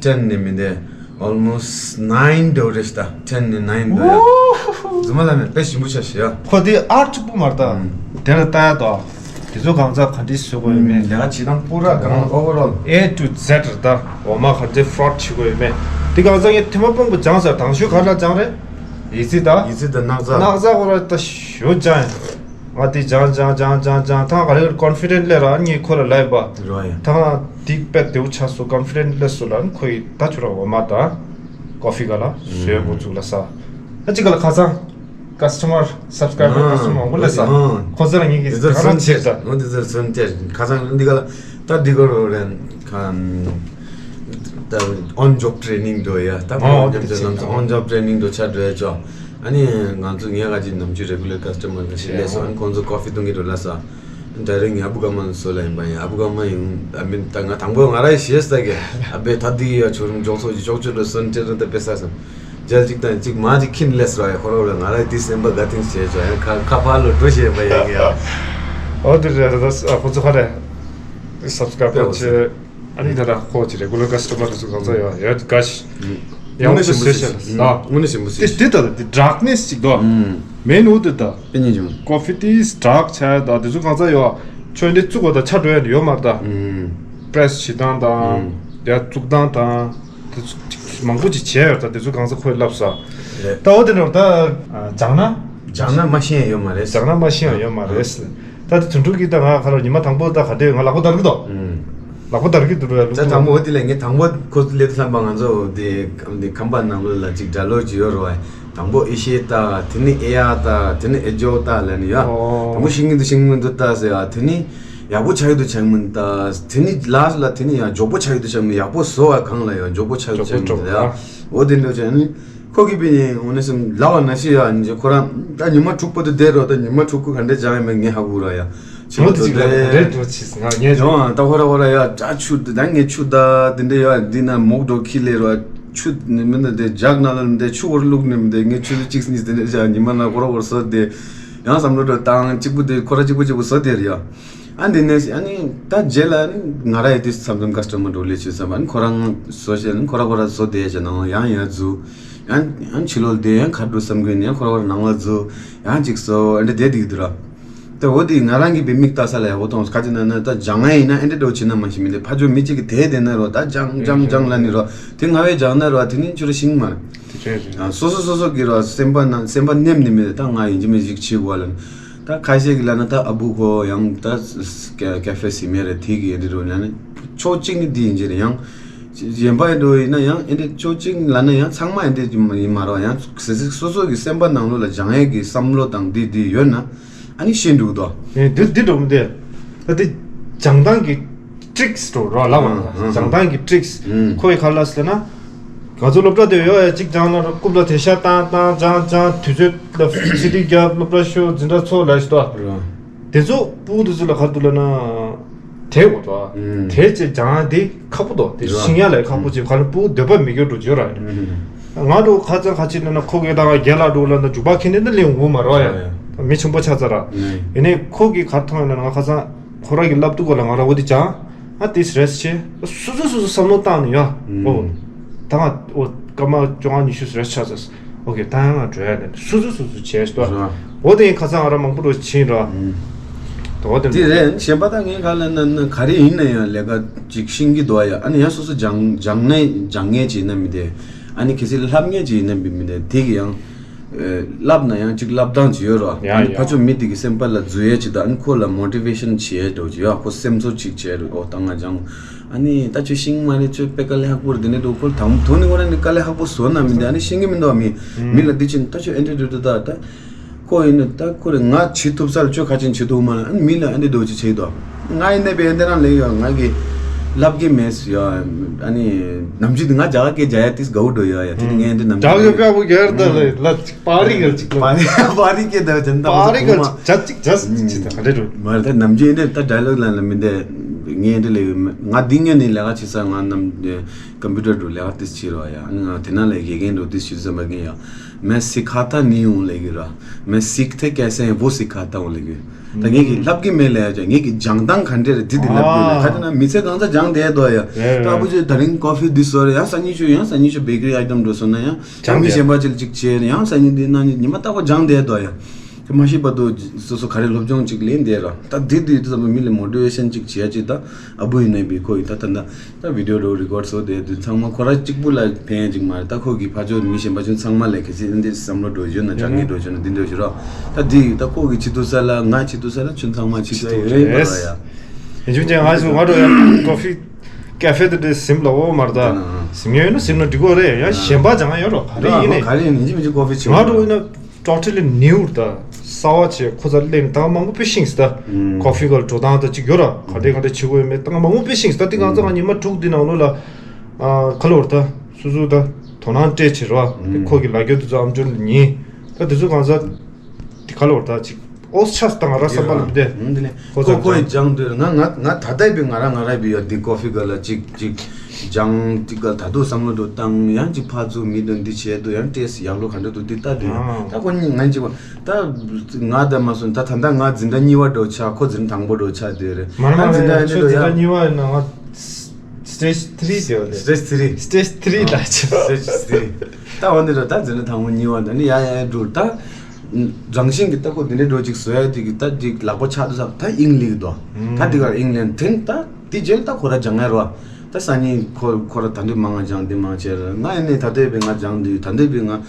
ཊེན་ནས་མིན་དེ་ཨོལ་མོ་སི་ཊི་ནའིན་འགྲོ་རེད་ཤི། ད་ཊེན་ནས་ནའིན་འགྲོ་ཡ། ཛུ་མ་ལ་མེ་དཔེ་ཞིམ་པོ་ཆ་ཤི་ཡ། ཁོ་དེ་ཨར་ཅིག་པོ་མར་ད། དེ་ལ་ལྟ་ཡ་དོ། དེ་ཚོ་གང་ཟག་ག་འདྲི་བཟོ་དགོས་ཡོད་མེད། ལས་ཀ་བྱེད་སྟངས་པུ་ར་གང་ཨོ་ཝར་ཨོལ། ཨེ་ཊུ་ཛེཌ་རེད་ད། འོ་མ་ག་འདྲི་ཕོ་རོ་ཌུག་བྱེད་དགོས་ཡོད་མེད། དེ་གང་ཟག་ངས་ཐེངས་མ་སྤོང་པོ་སྦྱངས་ཟེར། དང་ཤོས་ག་ལ་སྦྱངས་རེད། ཡི་ཙི་ད། ཡི་ཙི་ད་སྣག་ཚ། སྣག་ཚ་ཁོ་ར་ད་ཞོ་སྦྱངས་ཡིན། ང་དེ་སྦྱངས་སྦྱངས་སྦྱངས་སྦྱངས་སྦྱངས་ཐང་ག་རེ་ཀོན་ཕི་ཌེན་ཊི་ལས་ར་ངས་ཁོ་ལ་ལབ་པ། རོ་ཡ། ཐང་དེ་དཔེ་བདེ་བོ་ཆགས་སོང་། ཀོན་ཕི་ཌེན་ཊི་སླེབས་སོང་ལ་ཁོ་ཡི་ད་ཁྱོད་ར་འོ་མ་ད། ཀོ་ཕི་ག་ལ་བཟོས་འགོ་བཙུགས་ལ་ས། ད་ཅི་ག་ལ་ཁ་སང་། ཀ་སི་ཊ་མར་སབ་སི་ཀ་རའི་བར་ཀ་སི་ཊ་མར་མང་པོ་སླེབས་ས། ཁོ་ཚོ་ལ་ངེད་ཀྱིས་དེ་ཚོར་ག་རང་སོན་བྱེད་ཆེར་ས། འོ་དེ་ཚོར་སོན་ཆེར་ཁ་སང་འདི་ག་ལ་ད་འདི་ག་རོ་རེན་ཁ་ད་ཨོན་ཇོབ་ཊེ་རེ་ནིང་འགྲོ་ཡ། ད་ཨོ་ཁོ་ཉམས་ཆེ་ལམ་སང་ཨོན་ཇོབ་ཊེ་རེ་ནིང་འགྲོ་ཆ་འགྲོ་ཡ་ཅོ། ཨ་ནི་ང་ཚོ་ངས་ག་ཅིག་ནམ་རྒྱུན་རེ་གུ་ལར་ཀ་སི་ཊ་མར་ག་ཤི་སླེབས་སོང་། ཨ་ནི་ཁོང་ཚོ་ཀོ་ཕི་འཐུང་གི་འགྲོ་ལ་ས། ད་རེས་ངས་ཨ་བུ་ག་མ་ལ་སོ་ལ་ཡིན་པ་ཡིན། ཨ་བུ་ག་མ་ཡིན། ཨ་མི་ད་ང་དང་པོ་ང་ར་ཞེས་ས་གི་ཨ་བེ་ད་འདི་ཡ་ཆོ་རུང་ཇོག་ཚོ་ཅི་ཅོག་ཅོ་རུ་སོན་ཏེ་རུ་ད་པེ་ས་སམ་ཇལ་ཅིག་དང་ཅིག་མ་ཅིག་ཁྱིན་ལེས་ར་ཡ། ཁོ་ར་ར་ང་ར་དེ་སེམས་པ་ག་ཐེངས་བྱས་ཅོ་ཡ། ཁ་ཁ་ཕར་ལོ་འགྲོ་བྱས་པ་ཡ་གི་ཡ། ཨོ་དེ་རེད། ད་ཁོ་ཚོ་ཁ་རེད། སབ་སི་ཀ་རའིབ་བྱས། ཨ་ནི་ད་ལྟ་ཁོ་ཅི་རེ་གུ་ལར་ཀ་སི་ཊ་མར་དེ་ཚོ་གང་ཚ་ཡོད་ཡོད་ག་ཤི། ཡང་དངོས་གནས་ཞིམ་པོ་ཞིག་ཞིག་ད། དངོས་གནས་ཞིམ་པོ་ཞིག་དེ་དེ་ད་དེ་ཌར་ཀ་ནེ་སི་ཅིག་དོ། མེན་འུ་དེ་ད། པེ་ཉིན་ཅུང་། ཀོ་ཕི་དེ་ཌར་ཀ་ཆ་ད་དེ་ཚོ་གང་ཚ་ཡོད། ཁྱོད་འདི་བཙུགས་པ་ད་ཆ་འགྲོ་ཡ་ཡོད་མ་རེད་ད། པི་རེ་སི་བྱེད་སྟངས་དང་། ཡ་བཙུགས་སྟངས་དང་། དེ་ཚོ་མང་པོ་ཅིག་བྱས་ཡོད་ད། དེ་ཚོ་གང་ཚ་ཁོས་ལབ་ས། རེད། ད་འོ་དེ་ནོར་ད། སྦྱང་ན། སྦྱང་ན་མ་ཤེས་ཡ་ཡོད་མ་རེད། སྦྱང་ན་མ་ཤེས་ཡ་ཡོད་མ་རེད། ད་དེ་དུད་འགྲོ་གི་ད་ང་ཁ་རོ་ཉི་མ་དང་པོ་ད་ག་དེ་ང་ལག་པ་འདར་གི་འདུག་ལག་པ་འདར་གི་འདུག་ར། ད་དང་པོ་འོ་དེ་ལས་ངས་དང་པོ་ཁོ་སླེབས་ལྷམ་པ་ང་ཚོ་དེ་དེ་ཁང་པ་ནང་ལོགས་ལ་ཅིག་སྒྲ་ལོར་ཅིག་ཡོད་རོ། དང་པོ་ཨེ་ཤེ་ད། དེ་ནི་ཨེ་ཡ་ད། དེ་ནི་ཨེ་ཇོ་ད་ལ་ནི་ཡ། དང་པོ་ཤིང་གི་འདུག་ཤིང་མི་འདུག་ད་ཟེར་ཡ། དེ་ནི་ཡག་པོ་ཆགས་ཡོད་འདུག་ཆགས་མི་འདུག་ད། དེ་ནི་ལ་ལ་དེ་ནི་ཡ་མགྱོགས་པོ་ཆགས་ཡོད་འདུག་ཆགས་མི་འདུག་ཡག་པོ་བཟོ་བ་གང་ལ་ཡ་མགྱོགས་པོ་ཆགས་ཡོད་འདུག་ཆགས་མི་འདུག་ཡ། འོ་དེ་འདྲ་བྱས་ནི། ཁོ་གིས་པི་ནི་འོ་ནས་སེམས་ལ་བ་ན་ཤི་ཡ་ནི་ཁོ་རང་ད་ཉི་མ་དྲུག་པ་དུ་བསྡད་རོགས། ད་ཉི་མ་དྲུག་ཁོ་ག་འདྲས་སྦྱངས་ཡོད་མེད་ངས་ཧ་གོ་ར་ཡ། ཆི་མོ་དེ་ཅིག་ལ་རེད་འགྲོ་ཆིས་ང་ངས་ཇོ་ཨ་ད་ཁོ་ར་ཁོ་ར་ཡ་ད་ཆུ་ད་ངས་ཆུ་ད་དེ་འདྲས་ཡ་འདི་ན་མོག་འགྲོ་ཁི་ལེ་རོ། ཆུ་ནི་མི་འདི་འདི་ཇག་ན་ལ་མི་འདི་ཆུ་བོར་བླུག་ནི་མི་འདི་ངས་ཆུ་ཚོད་གཅིག་གཉིས་དེ་འདྲས་བྱ་ཉི་མ་ན་ཁོ་ར་ཁོ་ར་སོ་དེ་ཡང་བསམ་བློ་འགྲོ་བཏང་གཅིག་པུ་དེ་ཁོ་ར་གཅིག་པུ་གཅིག་པུ་སོ་དེ་རེད་ཡ། ཨ་འདི་ནས་ཨ་ནི་ད་རྗེས་ལ་ཨ་ནི་ང་ར་ཡི་དེ་མཚམས་མཚམས་ཀ་སི་ཊ་མར་འགྲོ་ལས་བྱེད་བསམ་ཨ་ནི་ཁོ་རང་སོ་བྱས་ཨ་ནི་ཁོ་ར་ཁོ་ར་སོ་དེ་བྱས་ནང་ཡང་ཡང་འཛུལ། ཡང་ཡང་ཕྱི་ལོགས་དེ་ཡང་ཁ་འགྲོ་བསམ་གི་ནས་ཁོ་ར་ཁོ་ར་ནང་ལ་འཛུལ། ཡང་གཅིག་སོ་ཨ་འདྲ་དེ་དེ་གི་འདུག་ར། ད་འོ་དེ་ང་རང་གི་བེ་མིག་ལྟ་ས་ལ་ཡག་པོ་མཐོང་། ཁ་ཅིག་ན་ན་ད་སྦྱང་ང་ཡིན་ན་ཨེ་འདྲ་འགྲོ་བྱེད་ན་མ་ཤེས་མི་དེ་ཕ་ཇོ་མི་གཅིག་གི་དེ་དེ་ན་རོ་ད་སྦྱང་སྦྱང་སྦྱང་ལ་ནི་རོ་དེ་ང་བས་སྦྱང་ན་རོ་དེ་ནི་ཅུ་ར་ཤིང་མ་རེད། དེ་འདྲ་རེད། ཨ་སོ་སོ་སོ་སོ་གི་རོ་སེམས་པ་ན་སེམས་པ་ནེམ་ནི་མི་རེད། ད་ང་ཡིན་གཅིག་མིན་གཅིག་བྱེད་དགོས་ལ་ནི་ད་ཁ་ཤས་ཀྱི་ལ་ན་ད་ཨ་བུ་ཁོ་ཡང་ད་ཀ་ཀ་ཧྥེ་སི་མེ་རེད་དེ་གི་ཨེ་འདྲ་རོ་ན་ནི་ཕྱོགས་གཅིག་ནི་དེ་ཡིན་གྱི་རེད། ཡང་གཞན་པ་ཡིན་འགྲོ་ཡིན་ན་ཡང་ཨེ་འདྲ་ཕྱོགས་གཅིག་ལ་ན་ཡང་ཚང་མ་ཨེ་འདྲ་ཡིན་མ་རོ་ཡང་སོ་སོ་སོ་གི་སེམས་པ་ནང་ལོགས་ལ་སྦྱང་ཡས་ཀྱི་བསམ་བློ་དང་དེ་དེ་ཡོད་ན། ཨ་ནི་ཤེས་འདུག་དོ། ཨེ་འདི་འདི་འགྲོ་མི་འདི། ད་འདི་སྦྱང་སྟངས་ཀྱི་ཊི་རིག་སི་འགྲོ་རོགས་ལབ་པ། ཨ་ཨ་སྦྱང་སྟངས་ཀྱི་ཊི་རིག་སི། ཨུམ། ཁོ་ཡི་ག་ལ་ཟེར་ན། ང་ཚོ་སློབ་གྲྭ་དེ་ཡོད་ཡ་གཅིག་སྦྱང་ན་རྐུབ་ལ་དེ་ཤ་བཏང་བཏང་སྦྱང་སྦྱང་དུས་ཚོད་ལ་ཚི་ཏི་རྒྱབ་སློབ་གྲྭ་ཤོག་འཛིན་གྲྭ་ཚོགས་ལ་ཞིག་དོ། རོ། དེ་ཚོ་ཕྲུ་གུ་དེ་ཚོ་ལ་ག་རེ་འདུག་ལབ་ན། དེ་གོ་དོ། ཨུམ། དེ་ཅེ་སྦྱང་ཡ་དེ་ཁག་པོ་དོ། དེ་རོ། ཤེས་ཡ་ལ་ཁག་པོ་ཅེ་ག་ལ་ཕྲུ་གུ་འདོད་པ་མི་སྐྱོ་འགྲོ་བརྗོད་ར། ཨུམ། ང་འགྲོ་ཁ་ཚ་ཁ་ཆེ་ན་ན་ཁོ་གེ་ད་རྒན་ལགས་འགྲོ་ལ་ན་འཇུག་པ་ཁེ་ནས་ད་ལེན་འོང་མ་རོ་ཡ། ཡ་ཡ། མི་ཆུང་པོ་ཆགས་ཚར་ར། ནས། ཡིན་ནའི་ཁོ་གི་གར་མཐོང་ཡོད་ན་ང་ཁ་ཚ་ཁོ་ར་གི་བསླབ་དུས་ག་ལ་ང་ར་འོ་དེ་སྦྱང་། ཨ་དེ་རེས་ཆེ། སོ་སོ་སོ་སོ་བསམ་བློ་བཏང་ནས་ཡ། ཨུམ། འོ། ད་ང་འོ་སྐར་མ་བཅོ་ལྔ་ཉི་ཤུ་རེས་ཆགས་ཚར། ཨོ་ཁེ་ད་ཡང་ང་འགྲོ་ཡ་ནས་སོ་སོ་སོ་སོ་བྱས་སོ། ར། འོ་དེ་ཁ་ཚ་ང་ར་མང་པོ་འགྲོ་ཕྱིན་ར། ཨུམ། ད་འོ་དེ་དེ་རེད། གཞན་པ་ད་ངས་ག་ལ་ན་ན་ག་རེ་ཡིན་ན་ཡང་ལས་ཀ་ཅིག་ཤེས་ཀྱི་འདུག་ཡ། ཨ་ནི་ཡང་སོ་སོ་སྦྱང་སྦྱང་ནས་སྦྱང་ངེས་ཅིག་ཡིན་ན་མི་དེ། ཨ་ནི་གལ་སྲིད་ལྷབ་ངེས་ཅིག་ཡིན་ན་མི་མི་དེ་དེ་གི་ཡང་། བསླབ་ན་ཡང་ཅིག་བསླབ་སྟངས་ཅིག་ཡོད་རོ། ཡ་ཨ་ནི་ཡ། ཕ་ཆོས་མི་དེ་གི་སེམས་པ་ལ་འཛུལ་ཡས་ཅིག་དང་ཨ་ནི་ཁོ་ལ་མོ་ཊི་ཝེ་ཤན་བྱེད་ཡས་འགྲོ་ཅིག་ཡོད། ཁོ་སེམས་གསོ་ཅིག་བྱེད་རོ། ཨོ་ད་ང་སྦྱང་། ཨ་ནི་ད་ཁྱོད་ཤེས་མ་རེད། ཁྱོད་དཔེ་དཀའ་ལས་ཁག་པོ་རེད། དེ་ནས་འགྲོ་ཁོ་ལ་དང་དོ་ནི་ཁོ་རང་ནི་དཀའ་ལས་ཁག་པོ་བཟོ་ན་མི་འདི་ཨ་ནི་ཤེས་གི་མི་འདུག་མི་མི་ལ་འདི་ཕྱིན་ད་ཁྱོད་ཨེ་འདྲ་འདྲ་འདྲ་ད་ད། ཁོ་ཡིན་ན་ད་ཁོ་རེ་ང་བྱེད་ཐུབ་ས་ལ་ཁྱོད་ག་ཅིན་བྱེད་ཐུབ་མ་ལ་ཨ་ནི་མི་ལ་ཨ་འདི་འདྲ་ཅིག་བྱེད་དོ། ང་ཡིན་ནས་པའི་ཨ་འདི་རང་ལས་ཡོད། ང་གི་ལབ་གི་མེད་ཡ། ཨ་ནི་ནམ་རྒྱུན་དེ་ང་རྒྱ་གར་སྐད་རྒྱག་ཡ་ཏིས་དགའ་བོ་འགྲོ་ཡོད་ཡ། དེ་ནི་ངས་འདི་ནམ་རྒྱག་ཡོད་རྒྱུན་པ་བོ་རྒྱལ་ད་ལ་ལ་ཅིག་པ་རི་གལ་ཅིག་ལ་པ་རི་པ་རི་སྐད་ད་ཅན་ད་པ་རི་གལ་ཅིག་ཇ་ཅིག་ཇ་ཅིག་ཅིག་ད་ག་འདྲ་འགྲོ། མ་རེད། ད་ནམ་རྒྱུན་འདི་ད་ཌའི་ལོག་ལ་ལ་མི་འདི་ངས་འདི་ལས་ང་འདི་ངས་ནི་ལས་ཀ་བྱེད་ས་ང་ནམ་ཀམ་པུ་ཊར་འགྲོ་ལས་ཀ་ཏིས་བྱེད་རོགས་ཡ། ཨ་ནི་ང་དེ་ན་ལས་དགེ་རྒན་འགྲོ་ཏིས་བྱེད་ས་མ་གིན་ཡ། मैं सिखाता नहीं हूँ ལབ་ཀྱི་ར། मैं सीखते कैसे हैं वो सिखाता हूँ ལབ་ཀྱི། ད་ངས་ཀྱི་ལབ་ཀྱི་མེད་ལབ་ཡ། ངས་ཀྱི་སྦྱང་སྟངས་ག་འདྲ་རེད་འདི་འདི་ལབ་ཀྱི་ཡོད། ཨ། ག་དེ་ན་མི་ཚེ་གང་ཚ་སྦྱང་བསྡད་དོ་ཡ། རེད་ད་རེད། ཨ་བུ་ཅོ་ད་རིང་ཀོ་ཕི་འདི་བཟོ་རེད་ཡ། སང་ཉིན་ཅོ་ཡང་སང་ཉིན་ཅོ་བེ་ཀ་རི་ཨའི་ཊམ་འགྲོ་སོང་ན་ཡང་སྦྱང་མི་གི་གཞན་པ་ཅིག་ཅིག་བྱེད་རེད། ཡང་སང་ཉིན་འདི་གནངས་ཉིན་ཉི་མ་རྟག་པར་སྦྱང་བསྡད་དོ་ཡ། དེ་མ་ཤེས་པ་དུ་སོ་སོ་ག་རེ་སློབ་སྦྱོང་ཅིག་ལེན་བསྡད་ར། ད་འདི་འདི་འདི་ཚོ་མི་ལ་མོ་ཊི་ཝེ་ཤན་ཅིག་བྱེད་ཡ་ཅིག་ད་ཨ་བུ་ཡིན་ནའི་བི་ཁོ་ཡིན་ད་ད་ད། ད་བི་ཌི་ཡོ་འགྲོ་རི་ཀོཌ་བཟོ་དེ་དུས་ཚང་མ་ཁོ་ར་གཅིག་པུ་ལ་ཕན་ཡ་ཅིག་མ་རེད། ད་ཁོ་གི་ཕ་ཆོས་མི་གཞན་པ་ཆུན་ཚང་མ་ལས་གལ་སྲིད་འདི་བསམ་བློ་འགྲོ་ཡོད་ན་སྦྱང་ངེས་འགྲོ་ཡོད་ན་འདི་འདྲ་ཞིག་རོགས། ད་འདི་ད་ཁོ་གི་བྱེད་ཐུབ་ས་ལ་ང་བྱེད་ཐུབ་ས་ལ་ཆུན་ཚང་མ་བྱེད་ཐུབ་ཡོད་རེད་པ་ཡ། ཡིན་ཆུང་ཅན་ང་ཚོ་ང་འགྲོ་ཡ་ཀོ་ཕི་ཀ་ཧྥེ་དེ་འདྲ་སིམ་ལ་འོ་མར་ད་སིམ་ཡ་ཡོད་ན་སིམ་ན་འགྲིག་གོ་རེད་ཡ། གཞན་པ་སྦྱང་ཡ་ཡོད་རོགས་ག་རེ་ཡིན་ནས་ག་རེ་ཡིན་ནས་ཅི་མི་ཅི་ཀོ་ཕི་བྱེད་ང་འགྲོ་ཡིན་ན། Totally new ད་གསར་བ་བྱས་ཁོ་ཚ་ལེན་ད་མང་པོ་དཔེ་ཤིང་སི་ད་ཀོ་ཕི་གལ་འགྲོ་སྟངས་ད་ཅིག་ཡོད་ར། ག་འདྲས་ག་འདྲས་བྱེད་དགོས་ཡོད་མེད་ད་མང་པོ་དཔེ་ཤིང་སི་ད་དེ་གང་ཚ་ང་ཉི་མ་དྲུག་འདི་ནང་ལོ་ལ་ཁ་ལོ་བར་ད་སུ་སུ་ད་དོ་སྣང་སྤྲད་བྱེད་ར། ཁོ་གི་ལ་རྒྱ་དུ་ཚོ་ཨམ་ཅོན་ལ་ཉེ་ད་དེ་ཚོ་གང་ཚ་དེ་ཁ་ལོ་བར་ད་ཅིག་ཨོ་ཆ་ད་ང་ར་བསམ་པ་ལ་མི་བདེ། ཁོ་ཚོ་ཁོ་ཁོ་ཡི་སྦྱང་འདོད་ང་ང་ང་ད་ལྟ་བི་ང་ར་ང་ར་བི་ཡོད་འདི་ཀོ་ཕི་གལ་ལ་ཅིག་ཅིག་སྦྱང་ཏི་ག་ད་དུ་བསམ་བློ་འགྲོ་བཏང་ཡང་ཅིག་ཕར་ཚུར་མི་འདོན་འདི་བྱས་འདུག་ཡང་ཏེས་ཡག་ལོ་ག་འདྲ་འདུག་འདི་ལྟ་དུས་ད་ཁོ་གཉིས་ང་ཅིག་ད་ང་ད་མ་སོང་ད་ད་ལྟ་ང་འཛིན་གྲྭ་གཉིས་པ་འགྲོ་ཆ་ཁོ་འཛིན་གྲྭ་དང་པོ་འགྲོ་ཆ་དེ་རེད། མ་ར་ང་མ་འཛིན་གྲྭ་ར་ཡིན་ཁྱོད་འཛིན་གྲྭ་གཉིས་པ་ཡིན་ན་ང་stage three དེ་རེད། Stage three stage three ལ་ཆ་stage three ད་འོ་འདི་རེད། ད་འཛིན་གྲྭ་དང་པོ་གཉིས་པ་འདི་ནི་ཡ་ཡ་འགྲོ་ད། རང་བཞིན་གྱི་ལྟ་ཁོ་འདི་འདྲའི་འགྲོ་ཅིག་བཟོ་ཡ་དེ་གི་ད་ཅིག་ལག་པ་ཆག་ཏུ་ཟབ་ད་ཨིང་ལིག་དོ། ད་དེ་གར་ཨིང་ལན་དེན་ད་དེ་རྗེས་ད་ཁོ་ར་སྦྱང་ཡ་རོ། ད་སང་ཉིན་ཁོ་ཁོ་ར་ད་འདི་མང་ང་སྦྱང་འདི་མང་བྱས་ར་ང་ཡིན་ནས་ད་ལྟའི་བས་ང་སྦྱང་འདི་ད་ལྟའི་བས་ང་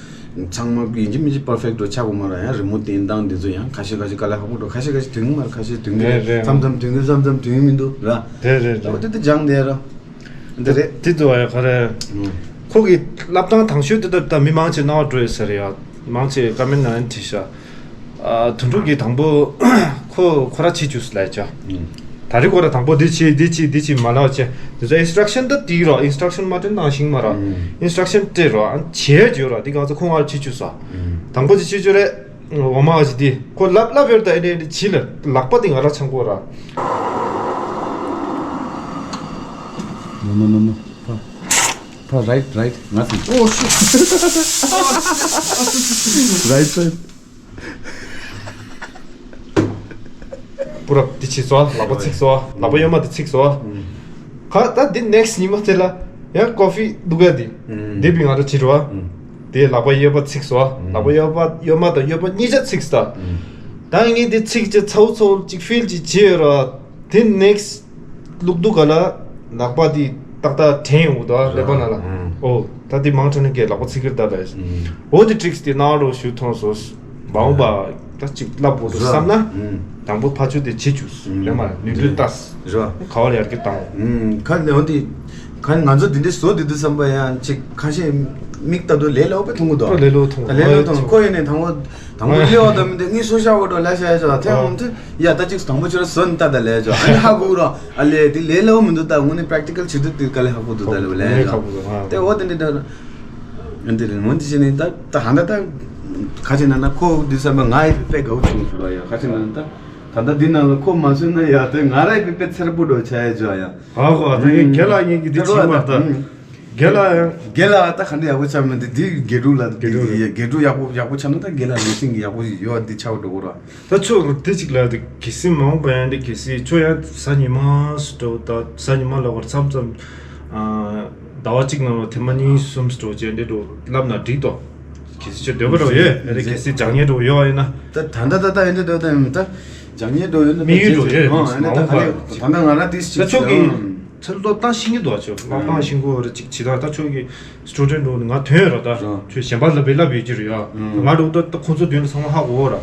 ཚང་མ་ཡིན་གཅིག་མིན་གཅིག་པར་ཕེག་འགྲོ་ཆག་གོ་མ་ར་ཡང་རི་མོ་བསྟན་སྟངས་འདི་ཚོ་ཡང་ཁ་ཤས་ཁ་ཤས་དཀའ་ལས་ཁག་པོ་འགྲོ་ཁ་ཤས་ཁ་ཤས་དོན་གི་མ་ར་ཁ་ཤས་དོན་གི་རེད་མཚམས་མཚམས་དོན་གི་མཚམས་མཚམས་དོན་གི་མི་འདུག་ར། རེད་རེད་ད་རེད། འོ་དེ་དེ་སྦྱང་བསྡད་ར། འདི་རེད། དེ་ཚོ་ཡ་ག་རེ། ཁོ་གི་བསླབ་སྟངས་དང་ཤོས་དེ་ད་ད་མི་མང་ཆེ་རྣ་བ་འགྲོ་ཡོད་ས་རེད་ཡ། མང་ཆེ་ཀ་མེན་ནང་བྲིས་ཤག་དོན་གྲུབ་ཀྱིས་དང་པོ་ཁོ་ཁོ་ར་བྱེད་བཅུག་ལ་ཅ། ད་རེས་ཁོ་ར་དང་པོ་འདི་བྱེད་འདི་བྱེད་འདི་བྱེད་མ་ལབ་བྱས་དེ་ཚོ་ཨིན་སི་ཊག་ཤན་ད་དེ་རོ་ཨིན་སི་ཊག་ཤན་མ་སྤྲད་ནང་བཞིན་མ་ར། ཨིན་སི་ཊག་ཤན་སྤྲད་རོ་ཨ་བྱེད་བརྗོད་རོ་འདི་གང་ཚོ་ཁོ་ང་ལ་བྱེད་བཅུག་ས། དང་པོ་ཅི་བྱེད་བཅུག་རེད། འོ་མ་ཅི་དེ་ཁོ་ལབ་ལབ་ཡོད་ད་ཨེ་ནས་ཅི་ལ་ལག་པ་དེ་ང་ར་ཆང་ཁོ་ར། No, no, no, no. Pa, pa, right, right. Nothing. Oh, shit. Right, right. པུ་རབ་དེ་ཆི་སོ། ལག་པ་ཚིག་སོ། ལག་པ་གཡོན་མ་དེ་ཚིག་སོ། ཁ་ད་དེ་next ཉི་མ་དེ་ལ་ཡང་ཀོ་ཕི་འདུག་ག་དེ། དེ་བི་ང་ར་ཆི་རོ། དེ་ལག་པ་གཡས་པ་ཚིག་སོ། ལག་པ་གཡས་པ་གཡོན་མ་དང་གཡོན་པ་གཉིས་ཆ་ཚིག་ས། ད་ངས་དེ་ཚིག་ཅེ་ཚའུ་ཚའུ་ཅིག་ཕིལ་ཅིག་བྱེད་ཡོད་ར། དེ་next ལུག་འདུག་ག་ལ་ལག་པ་དེ་ཏག་ཏག་དྲན་ཡོང་གི་འདུག་ཨ་ཀླད་པ་ནང་ལ། ཨོ་ད་དེ་མང་ཆེ་ནི་གས་ལག་པ་ཚིག་གིར་ད་ལ། ཨོ་དེ་ཊིག་སི་དེ་ནང་རོ་ཞུ་ཐོང་སོ། མ་འོངས་པ་ད་ཅིག་བསླབ་དགོས་འདུག་བསམ་ན། དང་པོ་ཕ་ཆོས་དེ་བྱེད་བཅུག་ལས་མ་ནུས་མཐུ་ལྟ། རོ། ག་བ་ལ་ཡར་གི་བཏང་། ཁ་ལས་འོ་དེ། ཁ་ང་ཚོ་དེ་འདྲའི་བཟོ་དེ་དུས་བསམ་པ་ཡང་ཅིག་ཁ་ཤས་མིག་ལྟ་དུས་ལས་སླ་བོ་པས་མཐོང་གི་འདུག་ལས་སླ་བོ་མཐོང་ལས་སླ་བོ་མཐོང་། ཁོ་ཡིན་ནས་དང་པོ་དང་པོ་ལས་འོ་དམ་དེ་ངས་སོ་ཤ་འོ་འགྲོ་ལ་ཤ་ཡ་ཅོ་ཐེ་འོང་དུས་ཡ་ད་ཅིག་དང་པོ་ཆུ་ར་བཟོ་ནི་ལྟ་ད་ལས་ཅོ་ཨ་ནི་ཧ་གོ་རོ། ཨ་ལས་དེ་ལས་སླ་བོ་མི་འདུག་ད་དངོས་གནས་པ་རེག་ཊི་ཀལ་བྱེད་དུས་དེ་དཀའ་ལས་ཁག་པོ་འདུག་ད་ལས་ལས་ཁག་པོ་འདུག་དེ་འོ་དེ་འདྲ་ད་འདི་རེད་ངོ་འདི་བྱས་ནས་ད་ད་ཧ་ད་ད་ཁ་ཆེ་ན་ན་ཁོ་དུས་བསམ་པ་ང་ཡི་དཔེ་དགའ་བོ་བྱུང་ཟེར་བ་ཡ་ཁ་ཆེ་ན་ན་ད་ད་ད་འདི་ནང་ལ་ཁོ་མ་བཟོས་ན་ཡ་དེ་ང་ར་ཡི་དཔེ་ཚེར་པོ་འགྲོ་ཆ་ཡ་ཅོ་ཡ། ཧ་གོ་ད་ངས་རྒན་ལགས་གཉིས་ཀྱི་འདི་བྱིན་པར་ལྟ། རྒན་ལགས་ཡང་། རྒན་ལགས་ད་ག་འདྲ་ཡག་པོ་ཆགས་མི་འདུག་འདི་དགེ་ཕྲུག་ལ་དགེ་ཕྲུག་རེད། དགེ་ཕྲུག་ཡག་པོ་ཡག་པོ་ཆགས་ན་ད་རྒན་ལགས་ལུགས་སྲིད་ཀྱི་ཡག་པོ་ཡོད་འདི་ཆགས་འགྲོ་གོ་ར། ད་ཆོ་དེ་གཅིག་ལ་དེ་གལ་སྲིད་མ་འོངས་པ་ཡང་དེ་གལ་སྲིད་ཆོ་ཡང་གཟའ་ཉི་མ་སུ་འགྲོ་ད་གཟའ་ཉི་མ་ལ་བར་མཚམས་མཚམས་ཟླ་བ་གཅིག་ནང་ལ་ཐེངས་མ་གཉིས་གསུམ་སུ་འགྲོ་བྱས་འདི་འགྲོ་ལབ་ན་འགྲིག་དོ། གལ་སྲིད་ཆོ་འདོད་པ་རོ་ཡོད་ཨ་རེ་གལ་སྲིད་སྦྱང་ཉེ་འགྲོ་ཡོད་ཨ་ཡིན་ན། ད་ད་ད་ད་ད་ཡིན་འདྲ་འདོད་ད་ཡིན་ད་སྦྱང་ཉེ་འགྲོ་ཡོད་ན་མི་ཡུལ་འགྲོ་ཡོད་མ་འོངས་པ་ད་ད་ང་ར་དེ་ད་ཆོ་གི། ཚུར་སློབ་སྟངས་ཤེས་ཀྱི་འདུག་ཨ། ཁྱོད་སློབ་སྟངས་ཤེས་ཀྱི་ཡོད་རེད། ཅིག་ཇི་ལྟར་ད་ཁྱོད་ཀྱི་སི་ཊུ་ཌེན་ཊི་འགྲོ་ནི་ང་ཐོན་ཡོད་ར། ད་རང་ཁྱོད་གཞན་པ་ལ་བེད་ལབ་ཡོད་ཀྱི་རེད་ཡ། ང་འགྲོ་ད་ད་ཁོང་ཚོ་མདུན་ལ་ཚང་མ་ཧ་གོ་ར།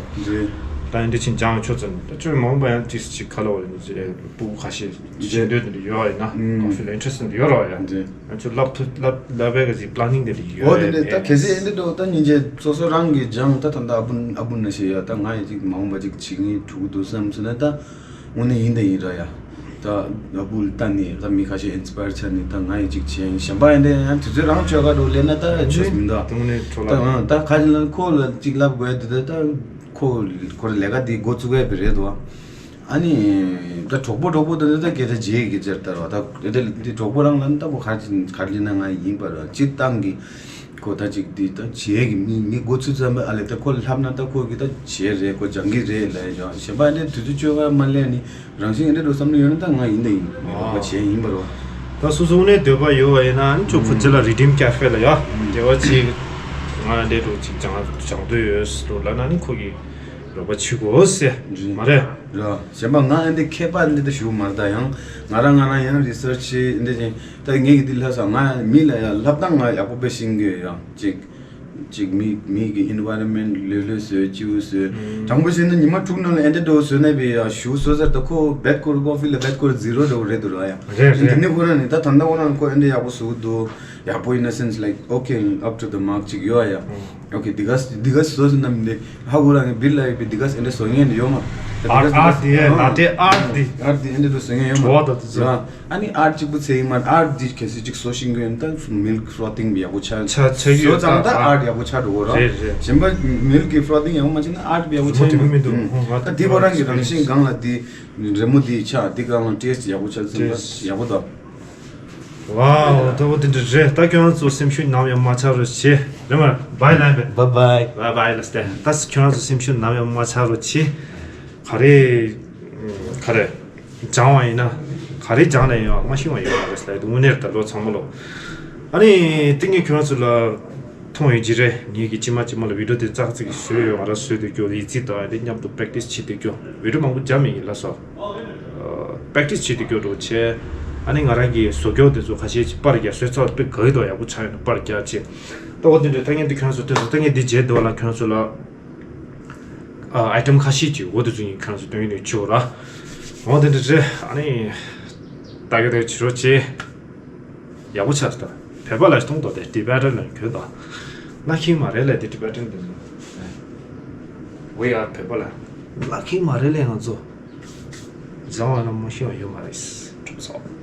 རེད། ད་འདི་ཕྱིན་སྦྱང་ཆོག་ཙམ། ད་ཁྱོད་མ་འོངས་པ་ཡང་ཅིག་ཅིག་ག་ལ་བ་རེད། འདི་ཅི་རེད། སྤུ་གུ་ཁ་ཤས་བྱེད་འདོད་དེ་འདྲ་ཡོད་ཡིན་ན། ཨ་ཕི་ལ་ཨིན་ཊི་རེ་སི་ཊི་འདི་ཡོད་ར་ཡ། རེད། ང་ཚོ་ལབ་ཐུབ་ལབ་ལབ་པའི་ག་ཅིག་པི་ལ་ནིང་དེ་འདྲ་ཡོད། འོ་དེ་འདྲ་ད་གལ་སྲིད་ཨེ་འདྲ་འགྲོ་ད་སྙིང་རྗེ་སོ་སོ་རང་གི་སྦྱང་ད་ད་ད་ཨ་བུ་ཨ་བུ་ན་ཤེས་ཡ། ད་ང་ཡི་ཅིག་མ་འོངས་པ་ཅིག་བྱེད་ངེས་ཐུག་འདུག་བསམ་སོང་ན་ད། དངོས་གནས་ཡིན་དང་ཡིན་ར་ཡ། ད་ཨ་བུ་ལ་ལྟ་ནས་ད་མི་ཁ་ཤས་ཨིན་སི་པ་ཡར་ཆགས་ནས་ད་ང་ཡི་ཅིག་བྱས་གཞན་པ་ཡིན་དེ་ཡང་དུས་ཚོད་རང་ཆོག་ག་འགྲོ་ལས་ན་ད་ཆོས་མི་འདུག་དངོས་གནས་ཁྲོ་ད་ལ། ཨང་ད་ཁ་ཅིག་ལ་ཁོ་ལ་ཅིག་ལབ་དགོས་དེ་ད་ད་ཁོ་ཁོ་ལ་ལས་ཀ་དེ་འགོ་བཙུགས་ཡ་པ་རེད་འདུག་ཨ་ནི་ད་གྲོགས་པོ་གྲོགས་པོ་དེ་ད་སྐད་ཆ་བརྗེད་ཀྱི་ཅར་ལྟར་བ་ད་དེ་དེ་གྲོགས་པོ་རང་ལ་ད་ཁོ་ག་རེ་ག་རེ་ན་ང་ཡིན་པ་ར་སྤྱིར་བཏང་གི་ཁོ་ད་ཅིག་འདི་ད་བྱེད་ཀྱི་མི་མི་འགོ་ཚུགས་ཙམ་པ་ཨ་ལས་ད་ཁོ་ལ་ལྷབ་ན་ད་ཁོ་གི་ད་བྱེད་རེད། ཁོ་སྦྱང་གི་རེད་ལབ་ཡ། གཞན་པ་ཨ་ནི་དུས་ཚོད་བཅོས་པ་མ་ལས་ནི་རང་བཞིན་ཨེ་འདྲ་འགྲོ་བསམ་བློ་ཡོད་ན་ད་ང་ཡིན་ད་ཡིན་རོགས་པ་བྱེད་ཡིན་པ་རོགས། ད་སོ་སོ་ནས་འདོད་པ་ཡོད་པ་ཡིན་ན་ཨ་ནི་ཁྱོད་ཁོ་ཅི་ལ་རི་ཌིམ་ཀེ་ཧྥེ་ལ་ཡ་འབྲེལ་བ་བྱེད། ང་འདྲ་འགྲོ་ཅིག་སྦྱང་སྦྱང་འདོད་ཡོད་ཟེར་ལབ་ན་ནི་ཁོ་གི་རོགས་པ་བྱེད་དགོས་ཟེར་མ་རེད། ར། གཞན་པ་ང་ཨེ་འདི་མཁས་པ་འདི་ད་ཞུ་མ་རེད། ད་ཡང་ང་རང་ང་རང་ཡང་རི་སར་ཆི་འདི་བྱེད་ད་ངས་ཀྱི་འདི་ལྷ་ས་ང་མི་ལ་ཡང་ལྷབ་སྟངས་ང་ཡག་པོ་དཔེ་ཤེས་ཀྱི་ཡོད། ཡང་ཅིག་ཅིག་མི་མི་གི་ཨེན་ཝ་རོན་མེན་ཊི་ལོས་ལོས་བཟོས་སྐྱིད་པོ་བཟོས། དྲང་པོ་བཤད་ན་ཉི་མ་དྲུག་ནང་ལ་ཨེ་འདི་འགྲོ་བཟོས་ན་བི་ཡང་ཞུ་བཟོས་ཚར་ད་ཁོ་བེད་སྐོར་ཀོ་ཕི་ལ་བེད་སྐོར་ཛི་རོ་འགྲོ་རེད་འདུག་ར། ཡང་རེད་རེད། འདི་ནི་ཁོ་རང་ནི་ད་ད་ལྟ་ཁོ་རང་ཁོ་ཨེ་འདི་ཡག་པོ་བཟོ་གི་འདུག་ཡག་པོ་in a sense like okay up to the mark ཅིག་ཡོད་ཡ། ཨོ་ཁེ་འདི་ག་འདི་ག་བཟོ་ཟིན་ནམ་འདི་ཧ་གོ་ར་ངས་བི་ལ་ཡི་བི་འདི་ག་ཨེ་འདྲ་བཟོ་མཁན་འདི་ཡོད་མ། ཨར་ཨར་འདི་ཨ་ནི་ཨར་འདི་ཨེ་འདྲ་བཟོ་མཁན་ཡོད་མ། བྲོ་བ་དང་དེ་ཚོ། ཨ་ནི་ཨར་གཅིག་པུ་ཚེ་ཡིན་མ་ཨར་འདི་གལ་སྲིད་ཅིག་བཟོ་ཤེས་ཀྱི་ཡོད་ན་ད་མིལ་ཀི་ཕ་རོ་ཐིང་བི་ཡག་པོ་ཆགས། ཆ་ཆ་ཡོད་བཟོ་ཙང་ད་ད་ཨར་ཡག་པོ་ཆགས་འགྲོ་གོ་ར། རེད་རེད། གཞན་པ་མིལ་ཀི་ཕ་རོ་ཐིང་ཡག་པོ་མ་བྱས་ན་ཨར་བི་ཡག་པོ་ཆགས་མི་འདུག་ད་འདི་བོ་རང་གི་རང་བཞིན་སྒང་ལ་འདི་རི་མོ་འདི་ཆགས་འདི་སྒང་ལ་ཊེ་སི་ཊི་ཡག་པོ་ཆགས་ཟིན་པ་ཡག་པོ་འདུག་ཝའོ། ད་བོ་དེ་འདྲ་རེད། ད་ཁྱོད་རང་ཚོ་སེམས་ཤུགས་ནམ་ཡང་མ་ཆག་རོགས་བྱེད། རེད་མ་རེད། བའི་ལབ་པས། བའི་བའི། བའི་བའི་ལབ་སྟེ། ད་ཁྱོད་རང་ཚོ་སེམས་ཤུགས་ནམ་ཡང་མ་ཆག་རོགས་བྱེད། ག་རེ་ག་རེ་སྦྱང་བ་ཡིན་ན་ག་རེ་སྦྱང་ན་ཡང་མ་ཤེས་པ་ཡོད་མ་རེད་ལབ་དུས་དངོས་གནས་ད་ལོ་ཚང་མ་ལོ། ཨ་ནི་དེ་ངས་ཁྱོད་རང་ཚོ་ལ་མཐོང་ཡོད་ཀྱི་རེད། ངེད་ཀྱི་ཅི་མ་ཅི་མ་ལ་བི་ཌི་ཡོ་དེ་ཙག་ཙིག་བཟོས་ཡོད། ང་རང་བཟོས་དུས་སྐྱོ་ཡིད་ཚིག་དང་དེ་མཉམ་དུ་པེག་ཊི་སི་བྱེད་དུས་སྐྱོ་བི་ཌི་ཡོ་མང་པོ་སྦྱངས་མེད་ཀྱི་ལ་སོ། པེག་ཊི་སི་བྱེད་དུས་སྐྱོ་འགྲོ་བྱས། ཨ་ནི་ང་རང་གི་བཟོ་སྐྱོ་དེ་ཚོ་ཁ་ཤས་ཅིག་པར་རྒྱག་བཟོས་ཚར་དཔེ་དགའ་གི་འདུག་ཡག་པོ་ཆགས་ཡོད་ན་པར་རྒྱག་བྱས། ད་འོ་དེ་འདྲའི་ཐ་སྙད་འདི་ཁྱོད་ཚོ་དེ་ཚོ་ཐ་སྙད་འདི་བརྗེད་འདུག་ལ་ཁྱོད་ཚོ་ལ་ཨ་ཨའི་ཊེམ་ཁ་ཤས་ཅིག་འོ་དེ་ཚོ་ངས་ཁྱོད་ཚོ་སྟོན་གི་འདུག་ཆུ་བོ་ར། འོ་དེ་འདྲ་རེད། ཨ་ནི་ད་ག་དེ་བྱེད་རོགས་བྱེད། ཡག་པོ་ཆགས་སོང་། བོད་པ་ལ་གཏོང་དོ་དེ་ཊི་བེ་ཊན་ལ་གྱོད་དོ། ལ་ཁིང་མ་རེད་ལས་དེ་ཊི་བེ་ཊན་དེ་ཚོ། We are བོད་པ་ལ་ལ་ཁིང་མ་རེད་ལས་ང་ཚོ། སྦྱང་བ་ན་མ་ཤེས་པ་ཡོད་མ་རེད། གྲུབ་སོང་།